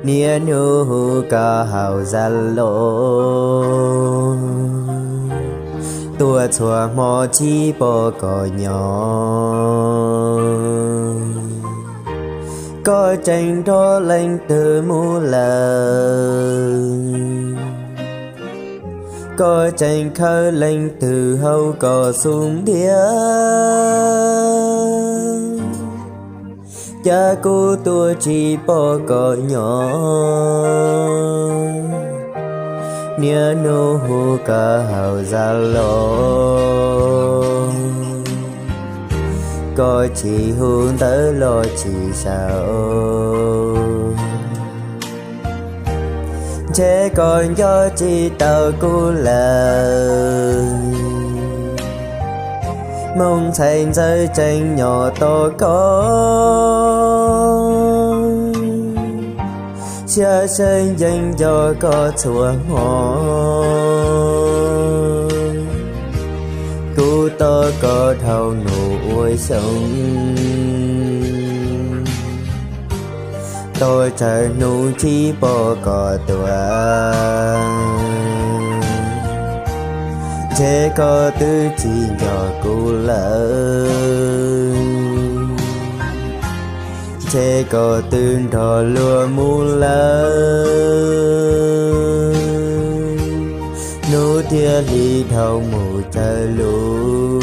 Niaj hnub hu koj haum Zalo, tuaj txhua hmo tsis pom koj nyob. Koj tseem nrog leej twg mus lawm? Koj tseem khawb leej twg hauv koj xub ntiag? Cas kuv tuaj tsis pom koj nyob? Niaj hnub hu koj haum Zalo, koj tsis hu ntawv los tsis sau. Ntshe koj nco tsis tau kuv lawm. Hmoob ntxhais ntxawm tseem nyob tos koj, siab sawv ncees nco koj txhua hmo. Kuv tos koj dhau hnub ua xyoo, tos tsawg hnub tsis pom koj tuaj. Ntshe koj twb tsis nco kuv lawm, ntshe koj twb nrog luag mus lawm. Hnub thiab hli dhau mus tsawg lub,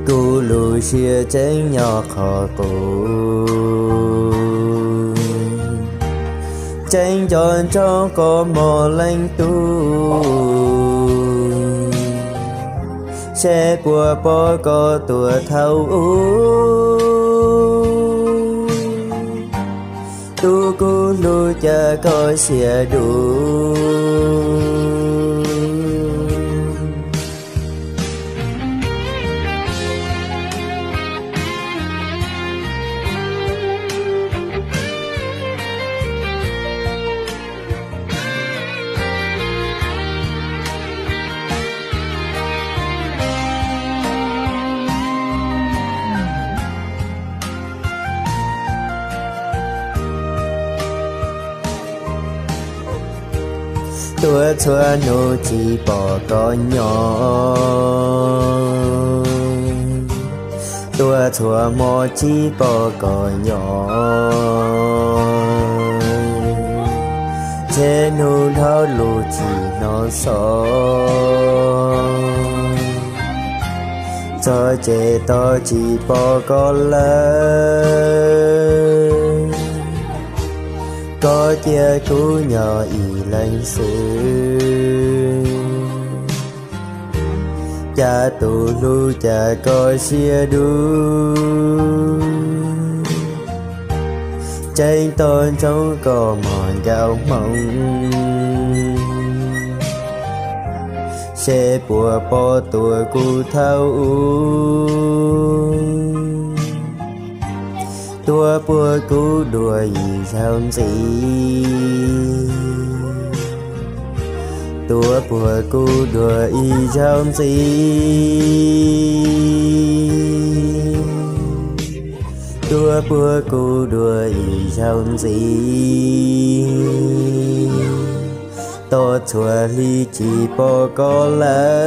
kuv lub siab tseem nyob qhov qub. Tseem nco ntsoov koj hmov leej tub, seb puas pom koj tuaj thaum ub. Tus kuv hlub cas koj siab dub. Tuaj txhua hnub tsis pom koj nyob, tuaj txhua hmo tsis pom koj nyob. Ntshe hnub dhau lub tsis hnov xov, txog ces tos tsis pom koj lawm. Koj cia kuv nyob ib leeg xwb, cas tus hlub cas koj siab dub. Tseem tos ntsoov koj hmov nkauj hmoob, seb puas pom tuaj kuv thaum ub. Tuaj puag kuv dua ib zaug ntxiv, tuaj puag kuv dua ib zaug ntxiv, tuaj puag kuv dua ib zaug ntxiv. Tos txhua hli tsis pom koj lawm.